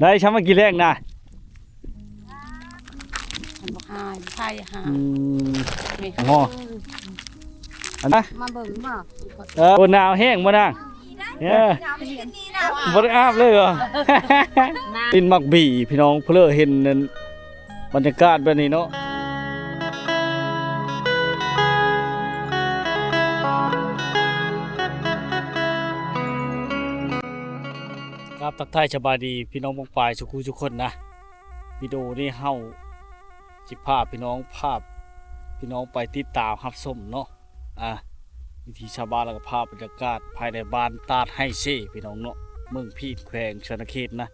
ໄດ້ຊຳມາກິນແລງນະ ມັນບໍ່ຫາຍ ໃຜຫາ ອືມ ແມ່ ອໍ ອັນນະ ມາເບິ່ງບໍ່ ເອີ ໂອ້ ໜາວແຮງບໍ່ນາງ ເອີ ບໍ່ໄດ້ອາບເລີຍຫວາ ນະ ກິນໝາກບີ ພີ່ນ້ອງ ເພີເຫັນນັ້ນ ບັນຍາກາດແບບນີ້ເນາະ ກາບທັກທາຍສະບາຍດີພີ່ນ້ອງປ້ອງປາຍສູ່ຄູ່ສູ່ຄົນນະ. ວິດີໂອນີ້ເຮົາຊິພາພີ່ນ້ອງ ພາພີ່ນ້ອງໄປຕິດຕາມຮັບຊົມເນາະ ອ່າ ວິຖີຊາວບ້ານ ແລ້ວກໍພາບບັນຍາກາດພາຍໃນບ້ານຕາດໄຮເຊ ພີ່ນ້ອງເນາະ ເມືອງພີນ ແຂວງສະຫວັນນະເຂດນະ.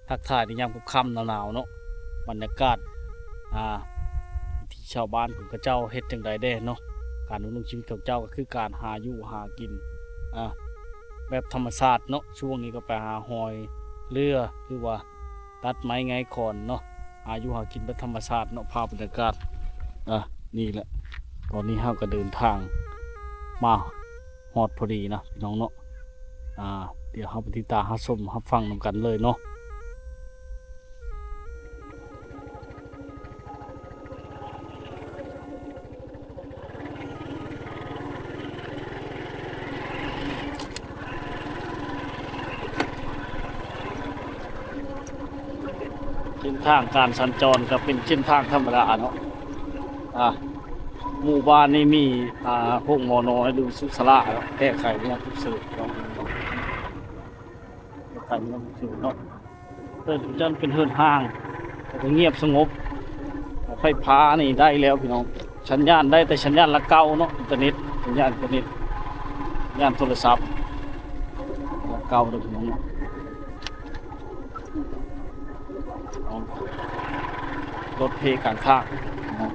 ທັກທາຍໃນຍາມຄ່ຳໆ ໜາວໆ ເນາະ ບັນຍາກາດ ອ່າ ວິຖີຊາວບ້ານຂອງເຂົາເຈົ້າເຮັດຈັ່ງໃດແດ່ເນາະ ການດຳລົງຊີວິດຂອງເຂົາເຈົ້າກໍຄືການຫາຢູ່ຫາກິນ ອ່າ ແບບທຳມະຊາດເນາະ. ຊ່ວງນີ້ກໍໄປຫາຫອຍເຫຼືອ ຫຼືວ່າຕັດໄມ້ໄງຄອນເນາະ ຫາຢູ່ຫາກິນແບບທຳມະຊາດເນາະ. ພາບບັນຍາກາດ ອ່າ ນີ້ແຫຼະ ຕອນນີ້ເຮົາກໍເດີນທາງມາຮອດພໍດີນະ ພີ່ນ້ອງເນາະ. ອ່າ ດຽວເຮົາໄປຕິດຕາມຮັບຊົມຮັບຟັງນຳກັນເລີຍເນາະ. ເສັ້ນທາງການສັນຈອນກໍເປັນເສັ້ນທາງທຳມະດາເນາະ. ອ່າ ໝູ່ບ້ານນີ້ມີ ອ່າ ໂຮງໝໍນ້ອຍ ຫຼື ສຸສາລາເນາະ ແກ້ໄຂຍາມສຸກເສີນເນາະ. ໄປເມືອງສູນເນາະ ເຮືອນຈັນເປັນເຮືອນຮ້າງ ແລ້ວກໍງຽບສະຫງົບ. ໄຟຟ້ານີ້ໄດ້ແລ້ວພີ່ນ້ອງ ສັນຍານໄດ້ ແຕ່ສັນຍານຫຼັກເກົ່າເນາະ ອິນເຕີເນັດ ສັນຍານອິນເຕີເນັດ ສັນຍານໂທລະສັບຫຼັກເກົ່າເດີພີ່ນ້ອງເນາະ. ລົດເພກາງທາງເນາະ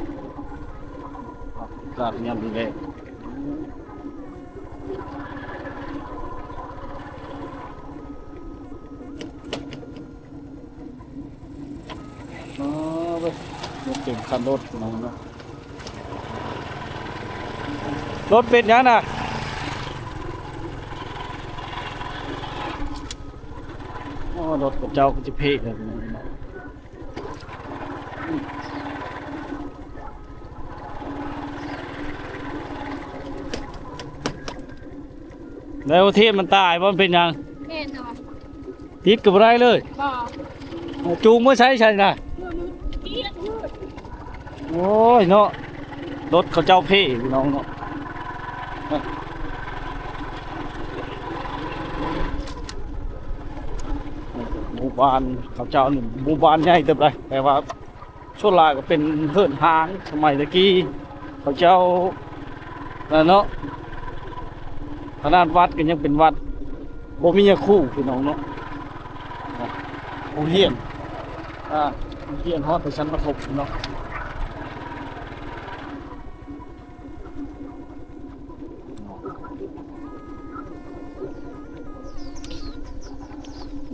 ອາກາດຍາມແລງ. ອໍ ເບິ່ງ ລົດເຕັມຄັນລົດພີ່ນ້ອງເນາະ. ລົດເປັນຫຍັງນະ? ອໍ ລົດຂະເຈົ້າຄືຊິເພແລ້ວພີ່ນ້ອງເນາະ. ແລ້ວເທບມັນຕາຍບໍ່ ມັນເປັນຫຍັງ? ແມ່ນເນາະ ຕິດກໍບໍ່ໄດ້ເລີຍ. ບໍ່ ຈູງມາໃຊ້ໃສ່ນະ. ໂອ້ຍເນາະ ລົດເຂົາເຈົ້າເພພີ່ນ້ອງເນາະ. ໝູ່ບ້ານເຂົາເຈົ້ານີ້ ໝູ່ບ້ານໃຫຍ່ເຕີບໃດ ແຕ່ວ່າ ສ່ວນຫຼາຍກໍເປັນເຮືອນຮ້າງສະໄໝແຕ່ກີ້ ເຂົາເຈົ້ານັ້ນເນາະ. ຂະໜາດວັດກໍຍັງເປັນວັດ ບໍ່ມີຍາຄູພີ່ນ້ອງເນາະ. ໂຮງຮຽນ ອ່າ ໂຮງຮຽນຮອດໄປຊັ້ນປະຖົມເນາະ.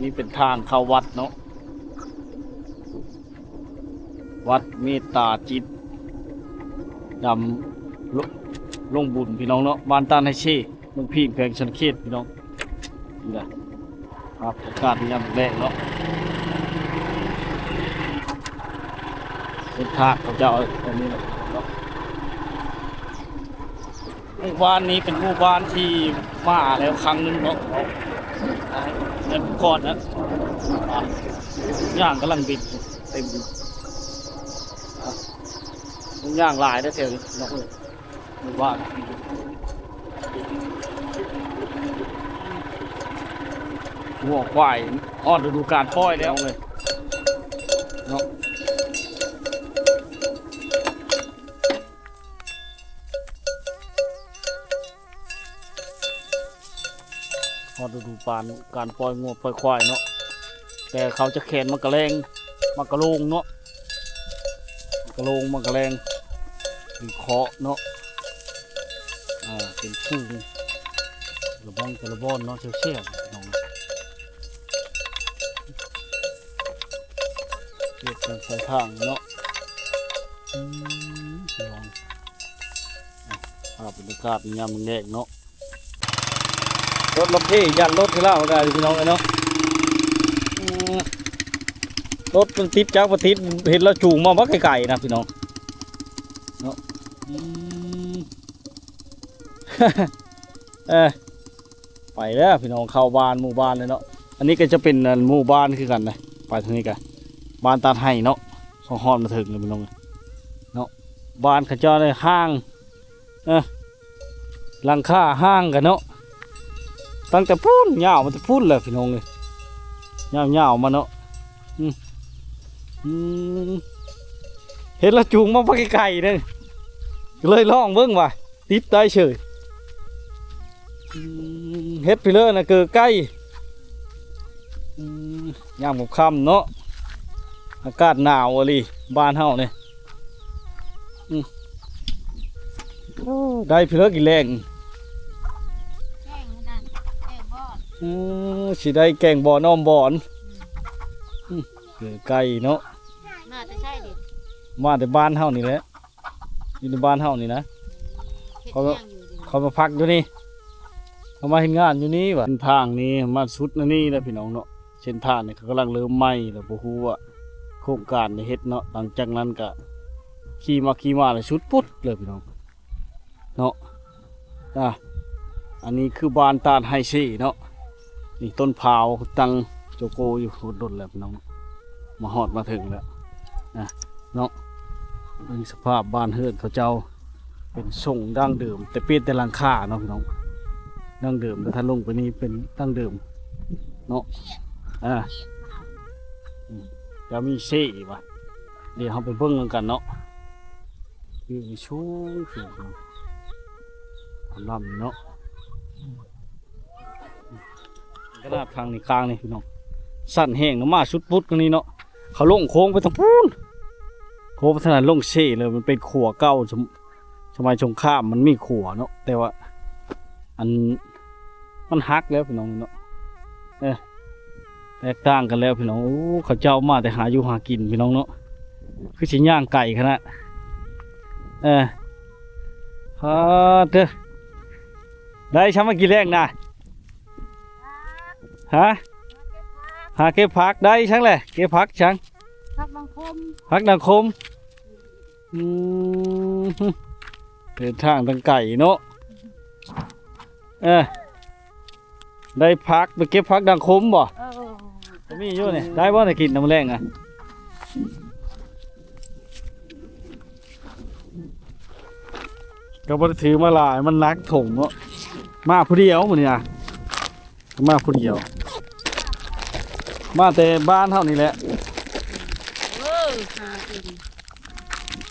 ນີ້ເປັນທາງເຂົ້າວັດເນາະ. ວັດເມດຕາຈິດ ດຳລົງບຸນພີ່ນ້ອງເນາະ ບ້ານຕາດໄຮເຊ ເມືອງພີນ ແຂວງສະຫວັນນະເຂດພີ່ນ້ອງ. ນີ້ລະພາບອາກາດຍາມແລງເນາະ ເປັນທາດເຂົາເຈົ້າອັນນີ້ເນາະ. ໝູ່ບ້ານນີ້ເປັນໝູ່ບ້ານທີ່ມາແລ້ວຄັ້ງໜຶ່ງເນາະ ໃນມື້ກ່ອນນະ ຍ່າງກຳລັງບິນເຕັມຢູ່. ຍ່າງຫຼາຍເດີແຖວນີ້ເນາະ ໝູ່ບ້ານ ງົວຄວາຍຮອດລະດູການປ່ອຍແລ້ວເລີຍເນາະ. ຮອດລະດູປານ ການປ່ອຍງົວປ່ອຍຄວາຍເນາະ ແຕ່ເຂົາຈະແຂນໝາກກະແລງ ໝາກກະໂລງເນາະ ໝາກກະໂລງ ໝາກກະແລງ ເປັນເຄາະເນາະ ອ່າ ເປັນຝູງ ລະບ້ອງແຕ່ລະບ່ອນເນາະ ແຊວໆ ພີ່ນ້ອງ ເຮັດເປັນສາຍທາງເນາະ. ອືມ ພີ່ນ້ອງ ອ່ະ ພາບບັນຍາກາດຍາມແລງເນາະ ລົດ ລົດເພ ຢ້ານລົດຄືລາວໄດ້ພີ່ນ້ອງເອີຍເນາະ. ອືມ ລົດມັນຕິດຈັກບໍ່ຕິດ ເຫັນລາວຈູງມາບັກໄກໆນະພີ່ນ້ອງເນາະ. ອືມ ເອີ ໄປແລ້ວພີ່ນ້ອງ ເຂົ້າບ້ານໝູ່ບ້ານແລ້ວເນາະ. ອັນນີ້ກໍຈະເປັນ ອັນ ໝູ່ບ້ານຄືກັນນະ ໄປທາງນີ້ກໍບ້ານຕາດໄຮ່ເນາະ. ເຂົາຮອດມາເຖິງແລ້ວພີ່ນ້ອງເນາະ. ບ້ານເຂົາເຈົ້ານີ້ຫ່າງ ເອີ ຫຼັງຄາຫ່າງກັນເນາະ ຕັ້ງແຕ່ພຸ້ນຍາວມາແຕ່ພຸ້ນແຫຼະພີ່ນ້ອງເອີຍ ຍາວໆມາເນາະ. ອືມ ອືມ ເຫັນລະຈູງມາບັກໄກໆເດ້ ກໍເລີຍລອງເບິ່ງວ່າຕິດໄດ້ເສີຍ. ອືມ ເຮັດໄປເລີຍນະເກີໄກ່. ອືມ ຍາມຄ່ຳໆເນາະ ອາກາດໜາວອີ່ຫຼີບ້ານເຮົານີ້. ອືມ ໂອ້ ໄດ້ພີ່ເລີກອີແລງ ແກງນັ້ນ ແກງບອນ ເອີ ຊິໄດ້ແກງບອນອ້ອມບອນ. ອືມ ເກີໄກ່ເນາະ ມາແຕ່ໃສເດ? ມາແຕ່ບ້ານເຮົານີ້ແຫຼະ ຢູ່ໃນບ້ານເຮົານີ້ນະ. ເຮັດຫຍັງຢູ່ນີ້? ເຂົາມາພັກຢູ່ນີ້ ເຂົາມາເຮັດງານຢູ່ນີ້ວ່າ. ເສັ້ນທາງນີ້ມາສຸດໃນນີ້ແຫຼະພີ່ນ້ອງເນາະ. ເສັ້ນທາງນີ້ເຂົາກຳລັງເລີ່ມໃໝ່ແລ້ວ ບໍ່ຮູ້ວ່າໂຄງການໄດ້ເຮັດເນາະ. ຫຼັງຈາກນັ້ນກະຂີ່ມາຂີ່ມາແລ້ວສຸດປຸດເລີຍພີ່ນ້ອງເນາະ. ອ່າ ອັນນີ້ຄືບ້ານຕາດໄຮເຊເນາະ. ນີ້ຕົ້ນພ້າວຕັ້ງໂຈໂກຢູ່ ດົນແລ້ວພີ່ນ້ອງ ມາຮອດມາເຖິງແລ້ວນະເນາະ. ເບິ່ງສະພາບບ້ານເຮືອນເຂົາເຈົ້າ ເປັນຊົງດັ້ງເດີມ ແຕ່ປ່ຽນແຕ່ຫຼັງຄາເນາະພີ່ນ້ອງ ດັ້ງເດີມ. ແຕ່ຖ້າລົງໄປນີ້ເປັນດັ້ງເດີມເນາະ. ອ່າ ອືມ ຈະມີເຊອີກວ່າ ດຽວເຮົາໄປເບິ່ງນຳກັນເນາະ. ວິວສູງໆ ລຳເນາະ. ຂະໜາດທາງນີ້ຂ້າງນີ້ພີ່ນ້ອງ ຊັນແຮງເນາະ ມາສຸດປຸດກວ່ານີ້ເນາະ. ເຂົາລົງໂຄ້ງໄປທາງພຸ້ນ ໂຄ້ງໄປທາງນັ້ນ ລົງເຊເລີຍ. ມັນເປັນຂົວເກົ່າ ສະ ສະໄໝສົງຄາມມັນມີຂົວເນາະ ແຕ່ວ່າ ອັນ ມັນຫັກແລ້ວພີ່ນ້ອງເນາະ. ເອີ ແຕກຕ່າງກັນແລ້ວພີ່ນ້ອງ. ໂອ້ ເຂົາເຈົ້າມາແຕ່ຫາຢູ່ຫາກິນພີ່ນ້ອງເນາະ ຄືຊິຍ່າງໄກຂະໜາດ. ເອີ ພາເດີ ໄດ້ຊ່ຳມາກິນແລງນະ? ຮະ? ຫາເກັບຜັກ ໄດ້ຊ່າງແຫຼະ ເກັບຜັກຊ່າງ ຜັກດັງຄົມ ຜັກດັງຄົມ. ອືມ ເດີນທາງຕັ້ງໄກເນາະ. ເອີ ໄດ້ຜັກ ໄປເກັບຜັກດັງຄົມບໍ່? ເອີ ມີຢູ່ນີ້ ໄດ້ບໍ່ ໄດ້ກິນນຳແລງນະ? ກໍບໍ່ໄດ້ຖືມາຫຼາຍ ມັນໜັກຖົງເນາະ. ມາຜູ້ດຽວມື້ນີ້ນະ ມາຜູ້ດຽວ ມາແຕ່ບ້ານເຮົານີ້ແຫຼະ. ເອີ ຫາກິນ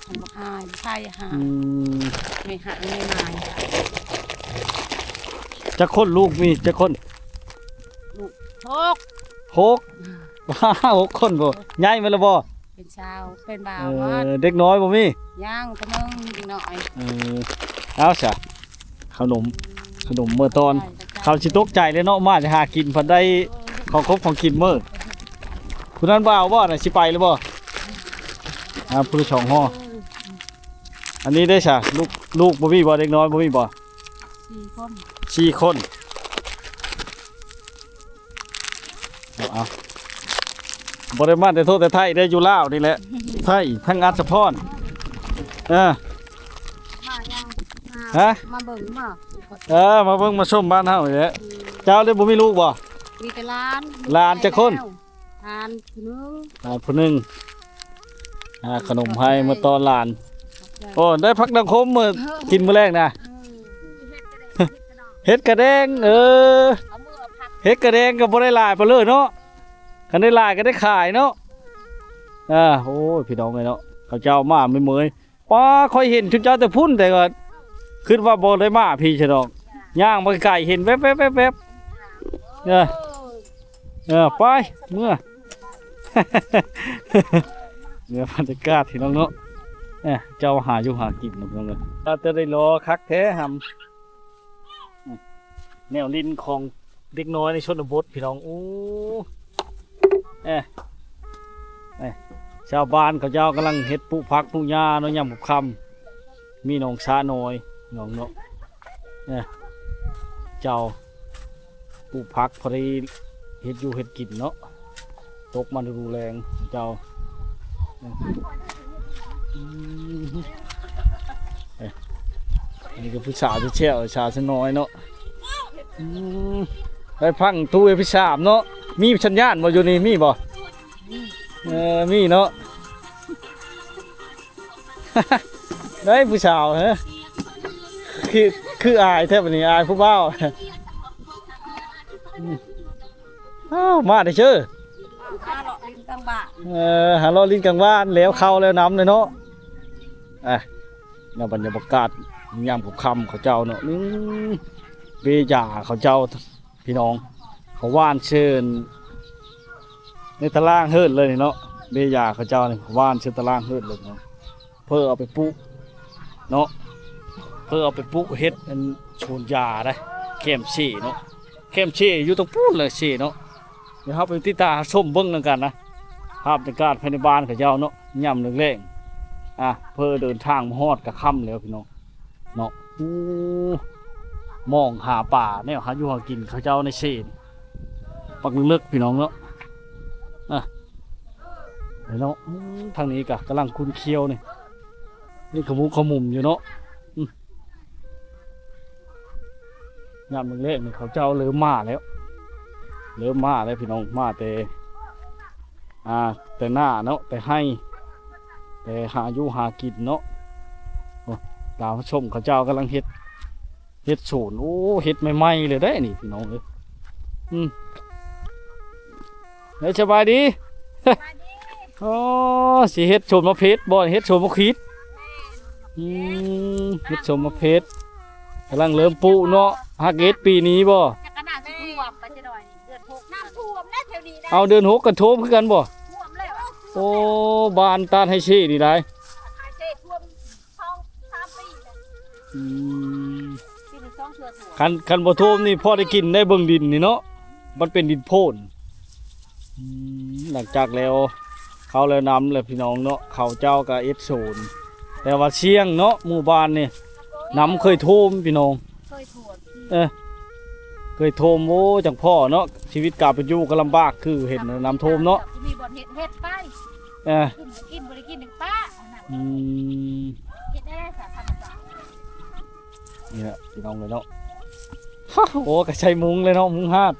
ມັນບໍ່ຫາຍ ໃຜຫາ ອືມ ໄມ່ຫາ ໄມ່ໝາຍ. ຈັກຄົນ ລູກມີຈັກຄົນ? ລູກຫົກ ຫົກ ຫົກຄົນບໍ່? ໃຫຍ່ໝົດແລ້ວບໍ່? ເປັນຊາວ ເປັນບ່າວ ເອີ ໝົດ. ເດັກນ້ອຍບໍ່ມີ? ຍັງ ແຕ່ໜຶ່ງ ເດັກນ້ອຍ. ເອີ ເອົາຊະ ຂະໜົມ ຂະໜົມເມືອຕອນ. ເຂົາຊິຕົກໃຈເລີຍເນາະ ມາຈະຫາກິນ ພັດໄດ້ຂອງຄົບຂອງກິນເມີ. ຜູ້ນັ້ນບໍ່ເອົາບໍ່ນະ? ຊິໄປຫຼືບໍ່? ອ່າ ຜູ້ລະສອງຫໍ່. ອັນນີ້ເດ້ຊະ ລູກ ລູກບໍ່ມີບໍ່? ເດັກນ້ອຍບໍ່ມີບໍ່? ສີ່ຄົນ ສີ່ຄົນ. ເອົາ ເອົາ ບໍ່ໄດ້ມາແຕ່ທົ່ວແຕ່ໄທເດ້ ຢູ່ລາວນີ້ແຫຼະ ໄທທັງອັດສະພອນ. ເອີ ມາຍັງ ຮະ? ມາເບິ່ງບໍ່? ເອີ ມາເບິ່ງມາຊົມບ້ານເຮົານີ້ແຫຼະ. ອືມ ເຈົ້າເດ້ບໍ່ມີລູກບໍ່? ມີແຕ່ຫຼານ ຫຼານຈັກຄົນ? ຫຼານຜູ້ໜຶ່ງ ຫຼານຜູ້ໜຶ່ງ. ຫາຂະໜົມໃຫ້ມາຕ້ອນຫຼານ. ໂອ້ ໄດ້ຜັກດັງຄົມມື້ກິນມື້ແລງນະ. ເອີ ເຫັດກະແດງ ເອີ ເຫັດກະແດງກໍບໍ່ໄດ້ຫຼາຍປານເລີເນາະ ຄັນໄດ້ຫຼາຍກໍໄດ້ຂາຍເນາະ. ອ່າ ໂອ້ຍ ພີ່ນ້ອງເອີຍເນາະ ເຂົາເຈົ້າມາເມີຍໆ. ປ້າ ຂ້ອຍເຫັນຊຸມເຈົ້າແຕ່ພຸ້ນ ແຕ່ກໍຄິດວ່າບໍ່ໄດ້ມາພີ້ຊະດອກ ຍ່າງມາໄກໆ ເຫັນແວບໆໆໆ. ເອີ ເອີ ໄປເມືອ ເມືອບັນຍາກາດພີ່ນ້ອງເນາະ. ເອີ ເຈົ້າຫາຢູ່ຫາກິນເນາະພີ່ນ້ອງເອີຍ ວ່າແຕ່ໄດ້ລໍຄັກແທ້ຫຳ. ແນວຫຼິ້ນຂອງເດັກນ້ອຍໃນຊົນນະບົດພີ່ນ້ອງ. ໂອ້ ເອີ ເອີ ຊາວບ້ານເຂົາເຈົ້າກຳລັງເຮັດປູກຜັກປູກຫຍ້າເນາະ ຍາມຄ່ຳໆ ມີໜອງສະນ້ອຍ ນ້ອງເນາະ. ເອີ ເຈົ້າປູກຜັກພໍດີເຮັດຢູ່ເຮັດກິນເນາະ. ຕົກມາດູແລງເຈົ້າ. ອືມ ເອີ ອັນນີ້ກໍຜູ້ສາວແຊວໆ ສາວຊະນ້ອຍເນາະ. ອືມ ໄດ້ພັງຕູ້ເອັມພີສາມເນາະ. ມີສັນຍານບໍ່ຢູ່ນີ້ ມີບໍ່? ເອີ ມີເນາະ. ໄດ້ຜູ້ສາວ ຮະ ຄື ຄືອາຍແທ້ບັດນີ້ ອາຍຜູ້ບ່າວ. ອ້າວ ມາແຕ່ເຊີ ຫາເລາະຫຼິ້ນກາງບ້ານ. ເອີ ຫາເລາະຫຼິ້ນກາງບ້ານ ແລ້ວເຂົ້າແລ້ວນຳເລີຍເນາະ. ອ່ະ ແນວບັນຍາກາດຍາມຄ່ຳໆ ເຂົາເຈົ້າເນາະ. ອືມ ເບຢາເຂົາເຈົ້າ ພີ່ນ້ອງ ເຂົາຫວ່ານເຊີນໃນຕາລ່າງເຮີດເລີຍນີ້ເນາະ. ເບຢາເຂົາເຈົ້ານີ້ຫວ່ານເຊີນຕາລ່າງເຮີດເລີຍເນາະ ເພື່ອເອົາໄປປູກເນາະ ເພື່ອເອົາໄປປູກເຮັດອັນສວນຢາໄດ໋ ແຄມເຊເນາະ. ແຄມເຊຢູ່ຕະປູນແຫຼະເຊເນາະ. ດຽວເຮົາໄປຕິດຕາມຊົມເບິ່ງນຳກັນນະ ພາບບັນຍາກາດພາຍໃນບ້ານເຂົາເຈົ້າເນາະ ຍາມແລງໆ. ອ່ະ ເພື່ອເດີນທາງມາຮອດກະຄ່ຳແລ້ວ ພີ່ນ້ອງ. ເນາະ. ໂອ້ ມອງຫາປາແນວຫາຢູ່ຫາກິນເຂົາເຈົ້າໃນເຊນີ້ ປັກເລິກໆ ພີ່ນ້ອງເນາະ. ອ່ະ ເນາະ. ອືມ ທາງນີ້ກະກຳລັງຂຸ້ນຂຽວນີ້ ນີ້ຂະມຸກຂະມຸມຢູ່ເນາະ. ອືມ ຍາມແລງໆ ນີ້ເຂົາເຈົ້າເລີ່ມມາແລ້ວ ເລີ່ມມາແລ້ວ ພີ່ນ້ອງ. ມາແຕ່ ອ່າ ແຕ່ນາເນາະ ແຕ່ໄຮ່ ແຕ່ຫາຢູ່ຫາກິນເນາະ. ໂອ້ ຕາມຊົມເຂົາເຈົ້າກຳລັງເຮັດ ເຮັດສວນ. ໂອ້ ເຮັດໃໝ່ໆ ເລີຍເດ້ນີ້ ພີ່ນ້ອງເອີຍ. ອືມ ເອີ ສະບາຍດີ. ໂອ້ ຊິເຮັດສວນໝາກເຜັດບໍ່? ເຮັດສວນໝາກຂິດ. ອືມ ເຮັດສວນໝາກເຜັດ ກຳລັງເລີ່ມປູກເນາະ. ຫາກເຮັດປີນີ້ບໍ່? ຈະກະໜ້າຊິຖ້ວມໄປຈະໜ້ອຍ. ເດືອນຫົກ ນ້ຳຖ້ວມແລ້ວແຖວນີ້ນະ. ເອົາ ເດືອນຫົກກໍຖ້ວມຄືກັນບໍ່? ຖ້ວມແລ້ວ. ໂອ້ ບ້ານຕາດໄຮເຊນີ້ໄດ໋ ໄຮເຊຖ້ວມສອງສາມປີແລ້ວ. ອືມ ປີນີ້ສອງເທື່ອຖ້ວມ. ຄັນ ຄັນບໍ່ຖ້ວມນີ້ພໍໄດ້ກິນໄດ້ເບິ່ງດິນນີ້ເນາະ ມັນເປັນດິນໂພນ. ອືມ ຫຼັງຈາກແລ້ວເຂົ້າແລ້ວນຳແລ້ວ ພີ່ນ້ອງເນາະ ເຂົາເຈົ້າກໍເຮັດສວນ ແຕ່ວ່າສ່ຽງເນາະ ໝູ່ບ້ານນີ້ ນ້ຳເຄີຍຖ້ວມ ພີ່ນ້ອງ. ເຄີຍຖ້ວມ ເອີ ເຄີຍຖ້ວມ. ໂອ້ ຈັ່ງພໍ້ເນາະ ຊີວິດການເປັນຢູ່ກໍລຳບາກ ຄືເຫັນນ້ຳຖ້ວມເນາະ. ມີບ່ອນເຮັດ ເຮັດໄປ. ເອີ ກິນກໍກິນ ບໍ່ໄດ້ກິນກໍປະ. ອືມ ເຮັດໄດ້ສາທຳມະຊາດ. ນີ້ແຫຼະ ພີ່ນ້ອງເອີຍເນາະ. ໂອ້ ກໍໃສ່ມຸງເລີຍເນາະ ມຸງຫາດ.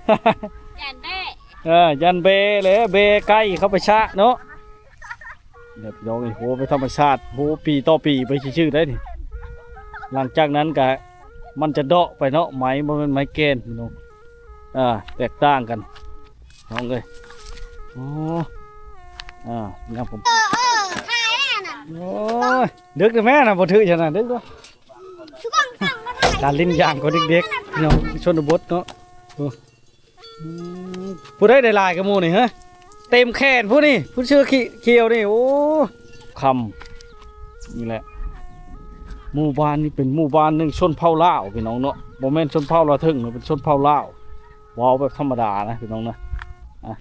ອືມ ຢ້ານແບ້. ເອີ ຢ້ານແບ້ແຫຼະ ແບ້ໄກ່ເຂົ້າໄປຊະເນາະ. ເດີພີ່ນ້ອງເອີຍ ໂຫ ເປັນທຳມະຊາດ ໂຫ ປີຕໍ່ປີໄປຊື່ໆ ໄດ໋ນີ້. ຫຼັງຈາກນັ້ນກະມັນຈະເດາະໄປເນາະ ໄມ້ບໍ່ແມ່ນໄມ້ແກ່ນພີ່ນ້ອງ. ອ່າ ແຕກຕ່າງກັນນ້ອງເອີຍ. ໂອ້ ອ່າ ຍາມຜົມ ເອີ ເອີ ຂາຍແລ້ວນັ້ນ. ໂອ້ຍ ດຶກເດີແມ່ນະ ບໍ່ຖືກຊັ້ນນະ ດຶກເດີ. ການຫຼິ້ນຢາງຂອງເດັກໆ ພີ່ນ້ອງ ຊົນນະບົດເນາະ. ໂອ້ ອືມ ຜູ້ໃດໄດ້ຫຼາຍກວ່າໝູ່ນີ້ ຮະ? ເຕັມແຂນຜູ້ນີ້ ຜູ້ເສື້ອຂຽວນີ້. ໂອ້ ຄ່ຳນີ້ແຫຼະ. ໝູ່ບ້ານນີ້ເປັນໝູ່ບ້ານໜຶ່ງຊົນເຜົ່າລາວ ພີ່ນ້ອງເນາະ ບໍ່ແມ່ນຊົນເຜົ່າລາວເທິງເນາະ ເປັນຊົນເຜົ່າລາວ. ເວົ້າແບບທຳມະດານະ ພີ່ນ້ອງນະ. ອ່ະ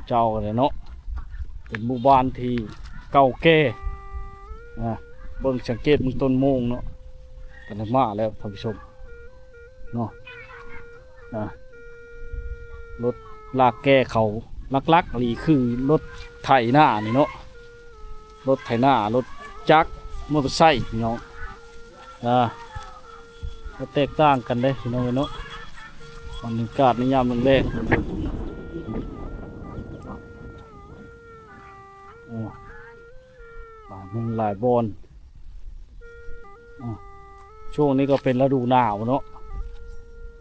ເຈົ້າກໍໄດ້ເນາະ ເປັນໝູ່ບ້ານທີ່ເກົ່າແກ່. ອ່ະ ເບິ່ງ ສັງເກດເບິ່ງຕົ້ນໂມງເນາະ ກໍໄດ້ມາແລ້ວທ່ານຜູ້ຊົມ. ເນາະ ອ່າ ລົດລາກແກ່ເຂົາຫຼັກໆ ອີ່ຫຼີຄືລົດໄຖນານີ້ເນາະ ລົດໄຖນາ ລົດຈັກ ມໍເຕີໄຊພີ່ນ້ອງ. ອ່າ ກໍແຕກຕ່າງກັນເດ້ພີ່ນ້ອງເອີຍເນາະ ບັນຍາກາດໃນຍາມແລງໆ. ໂອ້ ຫຼາຍໝ່ອງຫຼາຍບ່ອນ. ອ່າ ຊ່ວງນີ້ກໍເປັນລະດູໜາວເນາະ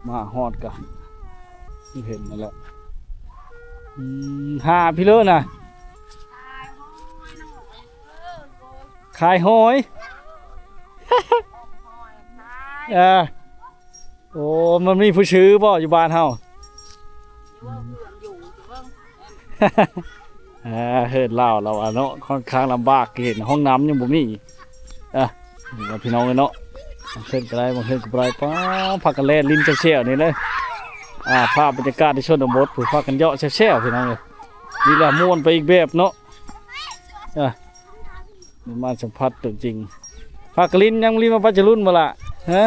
ມາຮອດກໍຄືເຫັນນັ້ນແຫຼະ. ອືມ ຫາພີ່ເລີນະ ຂາຍຫອຍ. ເອີ ໂອ້ ມັນມີຜູ້ຊື້ບໍ່ຢູ່ບ້ານເຮົາ? ເອີ ເຮືອນລາວລາວວ່າເນາະ ຂ້ອນຂ້າງລຳບາກ ເຫັນຫ້ອງນ້ຳຍັງບໍ່ມີ. ອ່ະ ນີ້ລະພີ່ນ້ອງເອີຍເນາະ ບາງເທື່ອກໍໄດ້ ບາງເທື່ອກໍບໍ່ໄດ້. ປ້າ ພາກັນແລ່ນຫຼິ້ນແຊວໆນີ້ເລີຍ. ອ່າ ພາບບັນຍາກາດໃນຊົນນະບົດ ພາກັນເຍາະແຊວໆ ພີ່ນ້ອງເອີຍ. ນີ້ລະມ່ວນໄປອີກແບບເນາະ. ອ່ະ ໄດ້ມາສຳຜັດຕົວຈິງ. ພາກັນຫຼິ້ນ ຍັງຫຼິ້ນມາປັດຈະລຸນບໍ່ລະ? ຮະ?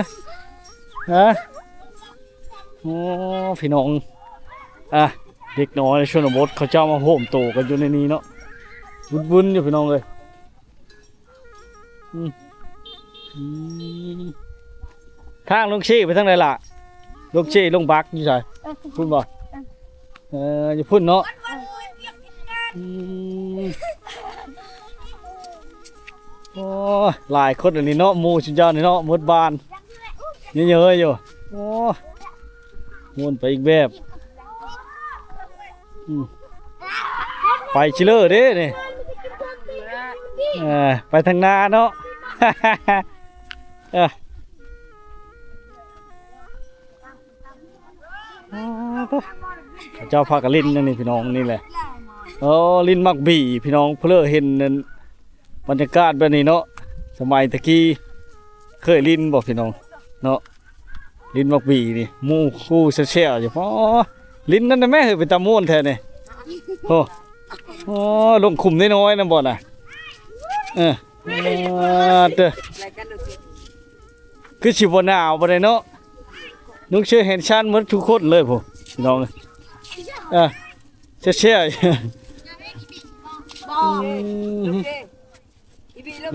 ຮະ? ໂອ້ ພີ່ນ້ອງ ອ່ະ ເດັກນ້ອຍໃນຊົນນະບົດເຂົາເຈົ້າມາໂຮມໂຕກັນຢູ່ໃນນີ້ເນາະ ວຸ້ນໆຢູ່ພີ່ນ້ອງເອີຍ. ອືມ ອືມ ທາງລົງເຊໄປທາງໃດລະ? ລົງເຊລົງບັກຢູ່ໃສ? ພຸ້ນບໍ່? ເອີ ຢູ່ພຸ້ນເນາະ. ອືມ ໂອ້ ຫຼາຍຄົນອັນນີ້ເນາະ ໝູ່ຊຸມເຈົ້ານີ້ເນາະ ໝົດບ້ານ ເຍີະໆຢູ່. ໂອ້ ມ່ວນໄປອີກແບບ. ອືມ ໄປຊິເລີເດ້ນີ້ ເອີ ໄປທາງໜ້າເນາະ. ເອີ ເຈົ້າພາກັນຫຼິ້ນອັນນີ້ພີ່ນ້ອງ ນີ້ແຫຼະ. ໂອ້ ຫຼິ້ນໝາກບີພີ່ນ້ອງ ເພີ້ເຫັນນັ້ນ ບັນຍາກາດແບບນີ້ເນາະ ສະໄໝຕະກີ້ເຄີຍຫຼິ້ນບໍ່ພີ່ນ້ອງເນາະ? ຫຼິ້ນໝາກບີນີ້ ໝູ່ຄູ່ແຊວໆຢູ່. ອໍ ຫຼິ້ນນັ້ນໄດ້ແມເຮີ້ຍ ເປັນຕາມ່ວນແທ້ນີ້. ໂອ້ ໂອ້ ລົງຂຸມນ້ອຍໆນຳບໍ່ນະ? ເອີ ເອີ ເຕີ ຄືຊິບໍ່ໜາວປານໃດເນາະ. ລຸງເຊີຍແຮນຊັນໝົດທຸກຄົນເລີຍພຸ້ນ ພີ່ນ້ອງເອີຍ. ເອີ ແຊວໆ ອືມ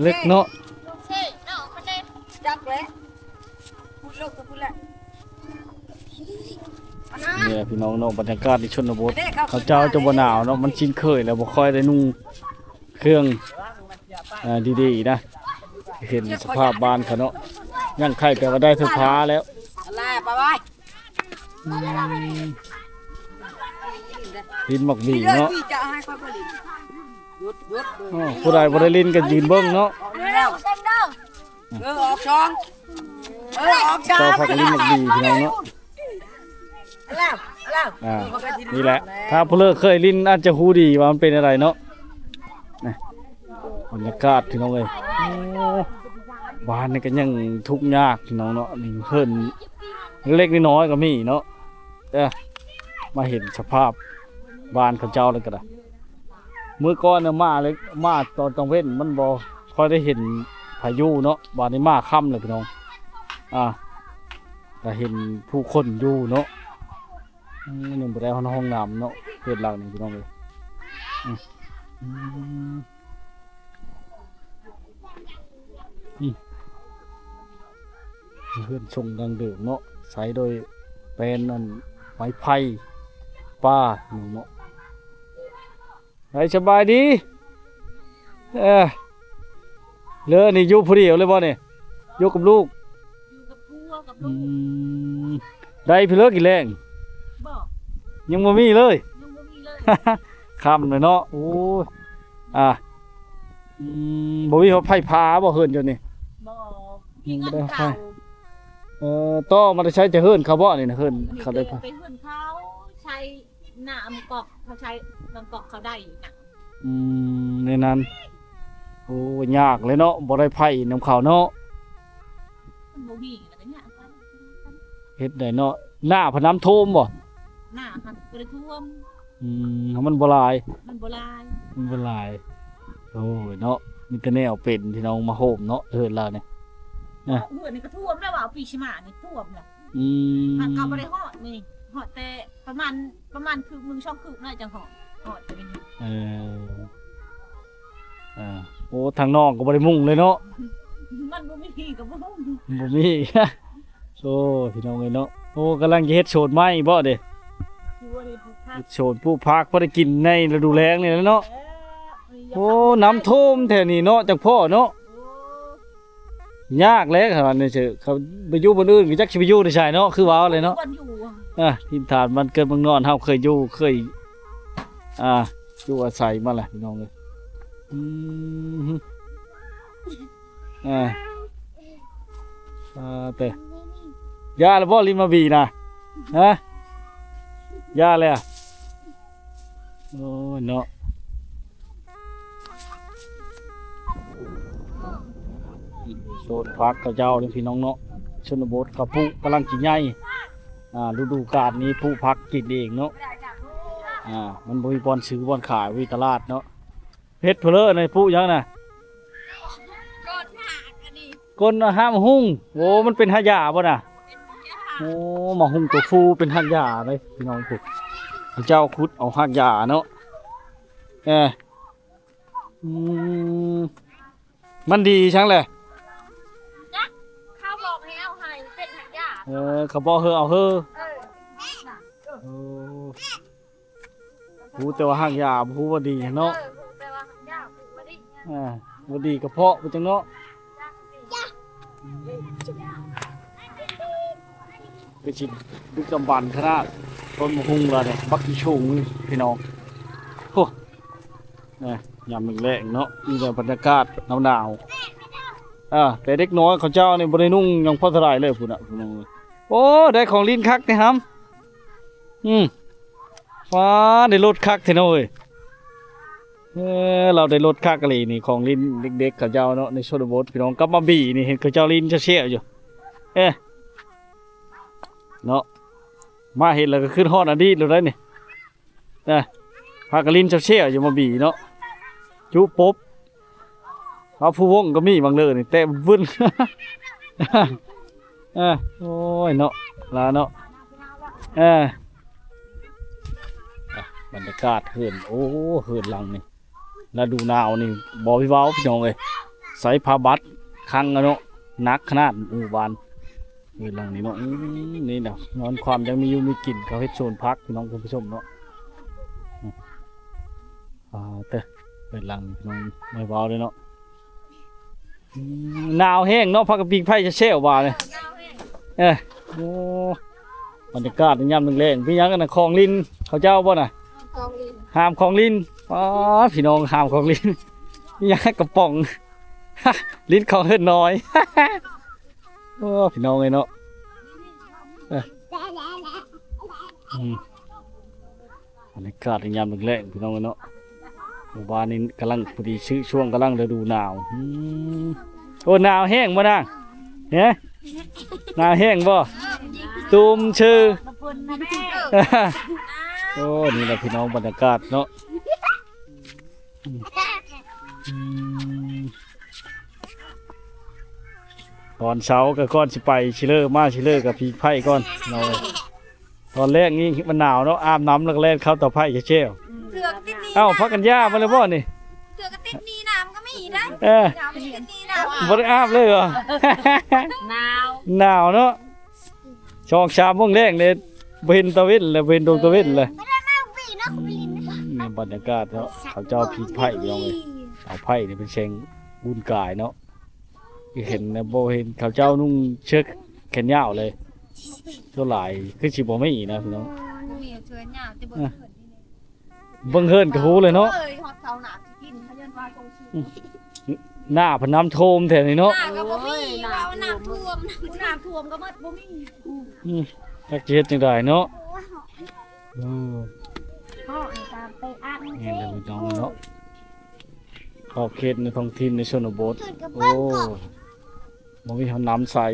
ເລິກເນາະ ຈັກແຫຼະ ພຸ້ນເລິກພຸ້ນແຫຼະ. ນີ້ແຫຼະພີ່ນ້ອງເນາະ ບັນຍາກາດໃນຊົນນະບົດ ເຂົາເຈົ້າຈະບໍ່ໜາວເນາະ ມັນຊິນເຄີຍແລ້ວ ບໍ່ຄ່ອຍໄດ້ນຸ່ງເຄື່ອງ ອ່າ ດີໆນະ. ເຫັນສະພາບບ້ານເຂົາເນາະ ຍັງໄຄແຕ່ວ່າໄດ້ໄຟຟ້າແລ້ວ. ອືມ ຫຼິ້ນໝາກບີເນາະ. ອໍ ຜູ້ໃດບໍ່ໄດ້ຫຼິ້ນກໍຢືນເບິ່ງເນາະ. ເອີ ອອກສອງ ເອີ ອອກສາມ ເຈົ້າພາກັນຫຼິ້ນໝາກບີພີ່ນ້ອງເນາະ. ອ່າ ນີ້ແຫຼະ ຖ້າຜູ້ເລີກເຄີຍຫຼິ້ນອາດຈະຮູ້ດີວ່າມັນເປັນແນວໃດເນາະ. ນີ້ ບັນຍາກາດພີ່ນ້ອງເອີຍ ໂອ້ ບ້ານນີ້ກໍຍັງທຸກຍາກພີ່ນ້ອງເນາະ ນີ້ເຮືອນເລັກໆນ້ອຍໆກໍມີເນາະ. ເອີ ມາເຫັນສະພາບບ້ານເຂົາເຈົ້າແລ້ວກໍໄດ້ ມື້ກ່ອນນະມາເລີຍ ມາຕອນກາງເວັນມັນບໍ່ຄ່ອຍໄດ້ເຫັນໃຜຢູ່ເນາະ ບາດນີ້ມາຄ່ຳແລ້ວພີ່ນ້ອງ ອ່າ ກໍເຫັນຜູ້ຄົນຢູ່ເນາະ. ອືມ ຍັງບໍ່ໄດ້ຮອດຫ້ອງນ້ຳເນາະ ເຮືອນຫຼັງນີ້ພີ່ນ້ອງເອີຍ. ອືມ ອືມ ອືມ ເຮືອນຊົງດັ້ງເດີມເນາະ ໃຊ້ໂດຍແປ້ນອັນໄມ້ໄຜ່ປ່າເນາະ. ໄປ ສະບາຍດີ. ເອີ ເລີນີ້ຢູ່ຜູ້ດຽວເລີຍບໍ່ນີ້? ຢູ່ກັບລູກ? ຢູ່ກັບຜົວກັບລູກ. ອືມ ໄດ້ເພິ່ນເລີກກິນແລງ? ບໍ່ ຍັງບໍ່ມີເລີຍ? ຍັງບໍ່ມີເລີຍ. ຄ່ຳແລ້ວເນາະ. ໂອ້ຍ ອ່າ ອືມ ບໍ່ມີໄຟຟ້າບໍ່ເຮືອນເຈົ້ານີ້? ບໍ່ ຍັງບໍ່ໄດ້ໄຟ. ເອີ ຕໍ່ມາແຕ່ໃສ ຈາກເຮືອນເຂົາບໍ່ນີ້ນະ? ເຮືອນເຂົາໄດ້ໄຟ ໄປເຮືອນເຂົາ ໃຊ້ ນ້ຳກອກເຂົາໃຊ້ ນ້ຳກອກເຂົາໄດ້ນະ. ອືມ ໃນນັ້ນ ໂອ້ ຍາກເລີຍເນາະ ບໍ່ໄດ້ໄຟນຳເຂົາເນາະ. ມັນບໍ່ມີແລ້ວກໍຍາກໄປ. ເຮັດໄດ້ເນາະ ໜ້າພະນ້ຳຖ້ວມບໍ່? ໜ້າຫັ້ນບໍ່ໄດ້ຖ້ວມ. ອືມ ມັນບໍ່ຫຼາຍ ມັນບໍ່ຫຼາຍ ມັນບໍ່ຫຼາຍ. ໂອ້ຍເນາະ ມີແຕ່ແນວເປັນພີ່ນ້ອງມາໂຮມເນາະ ເຮືອນລາວນີ້ນະ. ເຮືອນນີ້ກໍຖ້ວມແລ້ວວ່າ ປີຊິມານີ້ຖ້ວມແລ້ວ. ອືມ ຫາກໍບໍ່ໄດ້ຮອດນີ້ ຮອດແຕ່ປະມານ ປະມານຄືບໜຶ່ງສອງຄືບໜ້ອຍຈັ່ງຮອດ ຮອດແຕ່ນີ້. ເອີ ອ່າ ໂອ້ ທາງນ້ອງກໍບໍ່ໄດ້ມຸງເລີຍເນາະ. ມັນບໍ່ມີກໍບໍ່ມຸງ ບໍ່ມີ. ໂອ້ ພີ່ນ້ອງເອີຍເນາະ ໂອ້ ກຳລັງຈະເຮັດສວນໄມ້ບໍ່ເດ້? ເຮັດສວນປູກຜັກພໍໄດ້ກິນໃນລະດູແລ້ງນີ້ແຫຼະເນາະ. ເອີ ໂອ້ ນ້ຳຖ້ວມແຖວນີ້ເນາະ ຈັກພໍ້ເນາະ. ໂອ້ ຍາກແຫຼະ ຄັນວ່າແນວເຊີ ເຂົາໄປຢູ່ບ່ອນອື່ນກໍຈັກຊິໄປຢູ່ໃນໃສເນາະ ຄືວ່າແຫຼະເນາະ. ອ່າ ຖິ່ນຖານບ້ານເກີດເມືອງນອນ ເຮົາເຄີຍຢູ່ ເຄີຍ ອ່າ ຢູ່ອາໄສມາແຫຼະ ພີ່ນ້ອງເອີຍ. ອືມ ອ່າ ອ່າ ແຕ່ ຢ່າລະບໍ່ ລິມມາບີນະ? ຮະ ຢ່າແລ້ວ. ໂອ້ຍເນາະ ໂຊນຜັກເຂົາເຈົ້າເດ້ພີ່ນ້ອງເນາະ. ຊົນນະບົດເຂົາປູກກຳລັງຊິໃຫຍ່ ອ່າ ລະດູການນີ້ປູກຜັກກິນເອງເນາະ. ອ່າ ມັນບໍ່ມີບ່ອນຊື້ບ່ອນຂາຍ ບໍ່ມີຕະຫຼາດເນາະ. ເຮັດເພີ້ນເລີຍ ປູກຫຍັງນະ? ກົ້ນຮາກອັນນີ້ ກົ້ນຮາກໝາກຫຸ່ງ. ໂອ້ ມັນເປັນຮາກຢາບໍ່ນະ? ເປັນຮາກຢາ. ໂອ້ ໝາກຫຸ່ງໂຕຟູເປັນຮາກຢາເດ້ພີ່ນ້ອງ. ປູກ ເຈົ້າຂຸດເອົາຮາກຢາເນາະ. ເອີ ອືມ ມັນດີຈັ່ງແຫຼະ. ຈັກ ເຂົາບອກໃຫ້ເອົາໃຫ້ເປັນຮາກຢາ. ເອີ ເຂົາບອກເຮີເອົາເຮີ. ເອີ ໂອ້ ຮູ້ແຕ່ວ່າຮາກຢາ ບໍ່ຮູ້ວ່າດີເນາະ. ເອີ ຮູ້ແຕ່ວ່າຮາກຢາ ຮູ້ວ່າດີ. ອ່າ ບໍ່ດີກະເພາະໄປຈັ່ງເນາະ. ຄືຊິດຶກດຳບັນຂະໜາດ ຕົ້ນໝາກຫຸ່ງລະນີ້ ບັກສູງພີ່ນ້ອງ. ໂອ້ ຍາມແລງໆເນາະ ມີແຕ່ບັນຍາກາດໜາວໆ. ອ່າ ແຕ່ເດັກນ້ອຍເຂົາເຈົ້ານີ້ບໍ່ໄດ້ນຸ່ງຫຍັງພໍເທົ່າໃດເລີຍພຸ້ນນະພີ່ນ້ອງ. ໂອ້ ໄດ້ຂອງຫຼິ້ນຄັກແທ້ຫຳ. ອືມ ວ້າ ໄດ້ລົດຄັກແທ້ເນາະເອີຍ. ເອີ ລາວໄດ້ລົດຄັກອີ່ຫຼີນີ້ ຂອງຫຼິ້ນເດັກໆເຂົາເຈົ້າເນາະ ໃນຊົນນະບົດພີ່ນ້ອງ. ກັບມາບີນີ້ ເຫັນເຂົາເຈົ້າຫຼິ້ນແຊວໆຢູ່. ເອີ ເນາະ ມາເຫັນແລ້ວກໍຄິດຮອດອະດີດໂລດໄດ໋ນີ້. ເອີ ພາກັນຫຼິ້ນແຊວໆຢູ່ມາບີເນາະ ຈຸປົບ. ເອົາ ຜູ້ວົງກໍມີບາງເລີນີ້ ແຕະວຶ້ນ. ເອີ ໂອ້ຍເນາະ ລາເນາະ. ເອີ ອ່ະ ບັນຍາກາດເຮືອນ ໂອ້ ເຮືອນຫຼັງນີ້ ລະດູໜາວນີ້ບໍ່ມີເວົ້າພີ່ນ້ອງເອີຍ ໃສ່ຜ້າບັດຄັງເນາະ ໜັກຂະໜາດໝູ່ບ້ານ. ເຮືອນຫຼັງນີ້ເນາະ ອືມ ນີ້ນະ ນອນຄວາມຍັງມີຢູ່ມີກິນ ເຂົາເຮັດສວນຜັກພີ່ນ້ອງທ່ານຜູ້ຊົມເນາະ. ອ່າ ເຕີ ເຮືອນຫຼັງນີ້ພີ່ນ້ອງ ບໍ່ເວົ້າເລີຍເນາະ. ອືມ ໜາວແຮງເນາະ ພາກັນປີ້ງໄຟແຊວໆວ່ານີ້. ເອີ ໂອ້ ບັນຍາກາດຍາມແລງໆ ມີຫຍັງອັນນະ ຂອງຫຼິ້ນເຂົາເຈົ້າບໍ່ນະ? ຂອງຫຼິ້ນ ຫ້າມຂອງຫຼິ້ນ. ອໍ ພີ່ນ້ອງ ຫ້າມຂອງຫຼິ້ນ ມີຫຍັງ ກະປ໋ອງ ຫຼິ້ນຂອງເຮືອນນ້ອຍ. ໂອ້ ພີ່ນ້ອງເອີຍເນາະ ເອີ ອືມ ບັນຍາກາດຍາມແລງໆ ພີ່ນ້ອງເອີຍເນາະ. ໝູ່ບ້ານນີ້ກຳລັງພໍດີຊື້ຊ່ວງກຳລັງລະດູໜາວ. ອືມ ໂອ້ ໜາວແຮງບໍ່ນາງ? ເຮ ໜາວແຮງບໍ່? ຕຸ້ມຊື່. ໂອ້ ນີ້ແຫຼະພີ່ນ້ອງ ບັນຍາກາດເນາະ. ອືມ ອືມ ຕອນເຊົ້າກໍກ່ອນຊິໄປຊິເລີມາຊິເລີກໍຜິງໄຟກ່ອນເນາະ. ຕອນແລງນີ້ມັນໜາວເນາະ ອາບນ້ຳແລ້ວກໍແລ່ນເຂົ້າເຕົາໄຟແຊວໆ. ເສືອກໍຕິດໜີ້. ເອົ້າ ພາກັນຢ່າມາແລ້ວບໍ່ນີ້? ເສືອກໍຕິດໜີ້ນ້ຳກໍມີໄດ໋. ເອີ ນ້ຳຕິດໜີ້ນ້ຳ ບໍ່ໄດ້ອາບເລີຍຫວາ? ໜາວ ໜາວເນາະ. ສອງສາມໂມງແລງເດ້ ບໍ່ເຫັນຕາເວັນແລ້ວ ບໍ່ເຫັນດວງຕາເວັນແລ້ວ. ອືມ ບັນຍາກາດເນາະ ເຂົາເຈົ້າຜິງໄຟພີ່ນ້ອງເອີຍ. ເອົາໄຟນີ້ເປັນແສງອຸ່ນກາຍເນາະ. ຄືເຫັນນະ ບໍ່ເຫັນເຂົາເຈົ້ານຸ່ງເສື້ອແຂນຍາວເລີຍ. ສ່ວນຫຼາຍຄືຊິບໍ່ມີນະພີ່ນ້ອງ. ບໍ່ມີເສື້ອຍາວ ແຕ່ເບິ່ງ ເອີ ເຮືອນນີ້ ເບິ່ງເຮືອນກໍຮູ້ເລີຍເນາະ. ເອີຍ ຮອດເຂົາໜ້າຊິກິນ ເຂົາຢ້ານວ່າຊົງຊີ ອືມ ໜ້າເພິ່ນນ້ຳຖ້ວມແທ້ນີ້ເນາະ. ໜ້າກໍບໍ່ມີ ໂອ້ຍ ເວົ້ານ້ຳຖ້ວມ ນ້ຳຖ້ວມກໍໝົດ ບໍ່ມີ. ອືມ ຈັກຊິເຮັດຈັ່ງໃດເນາະ. ເອີ ເຮົາອັນຕາມໄປອັດ ນີ້ແຫຼະພີ່ນ້ອງເນາະ. ຂອບເຂດໃນທ້ອງຖິ່ນໃນຊົນນະບົດ ໂອ້ ບໍ່ມີຫ້ອງນ້ຳໃຊ້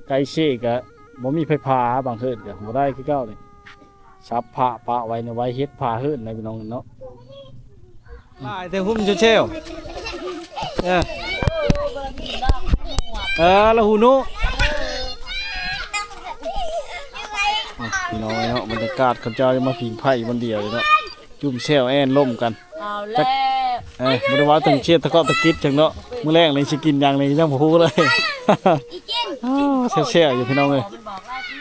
ໃກ້ເຊກະບໍ່ມີໄຟຟ້າ ບາງເຮືອນກະບໍ່ໄດ້ຄືເກົ່ານີ້. ສັບພະປະໄວ້ໃນໄວເຮັດພາເຮືອນນະພີ່ນ້ອງເນາະ. ຫຼາຍແຕ່ຫຸ່ມເຊວໆ ເອີ ເອີ ລະຫູນຸ ພີ່ນ້ອງເນາະ. ບັນຍາກາດເຂົາເຈົ້າມາຜິງໄຟບ່ອນດຽວເລີຍເນາະ. ຈຸ່ມແຊວແອນລົມກັນ. ເອົາແລ້ວ ເອີ ບໍ່ໄດ້ເວົ້າເຖິງເສດຖະເສດຖະກິດຫຍັງເນາະ. ມື້ແລງນີ້ຊິກິນຫຍັງນີ້ຍັງບໍ່ຮູ້ເລີຍ. ອ້າວ ແຊວໆຢູ່ພີ່ນ້ອງເອີຍ.